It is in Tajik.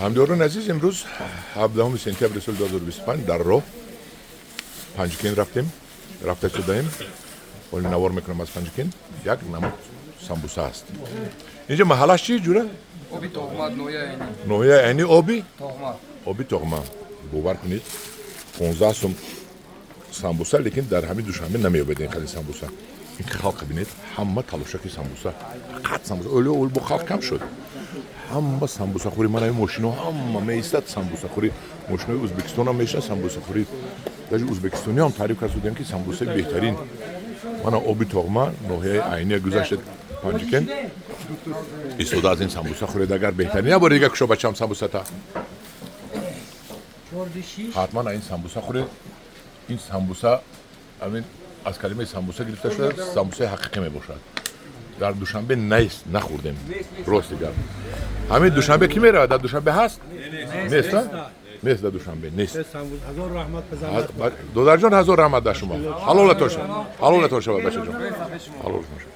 Ҳамдиёрони азиз, имрӯз 17 сентябри соли 2025 дар роҳ Панҷкент рафтем, рафта шудаем. Ҳоли навор мекунам аз Панҷкент. Як намуд самбуса аст инҷа. Маҳаллаш чи, ҷура? Оби Тоғмат, ноҳияи Айнӣ. Ноҳияи Айнӣ, Оби Тоғмат. Оби Тоғма. Бовар кунед, 15 сум самбуса, лекин дар ҳамин Душанбе намеёбед ин қадри самбуса. Ин халқ бинед, ҳама талошаки самбуса, фақат самбуса. Оле бо халқ кам шуд, ҳама самбусахӯри. Ман ҳамин мошино ҳама меистад, самбусахӯри. Мошинои Ӯзбекистонам мешинад, самбусахӯри. Даже ӯзбекистониам таъриф кард будем, ки самбусаи беҳтарин. Мана Оби Тоғма, ноҳияи Айния, гузашта Панҷикент истода, аз ин самбуса хӯред, агар беҳтарин. Як бори дига кушо, бачам, самбусата. Ҳатман ин самбуса хӯред. Ин самбуса ҳамин аз калимаи самбуса гирифта шуда, самбусаи ҳақиқӣ мебошад. Дар Душанбе нест, нахӯрдем, рости гап. Ҳамин Душанбе ки меравад, дар Душанбе ҳаст? Нест, нест, дар Душанбе нест. Ҳазор раҳмат ба заҳмат. Додарҷон, ҳазор раҳмат дар шумо. Ҳалолатон шавад, ҳалолатон шавад, бачаҷон, ҳалолатон шавад.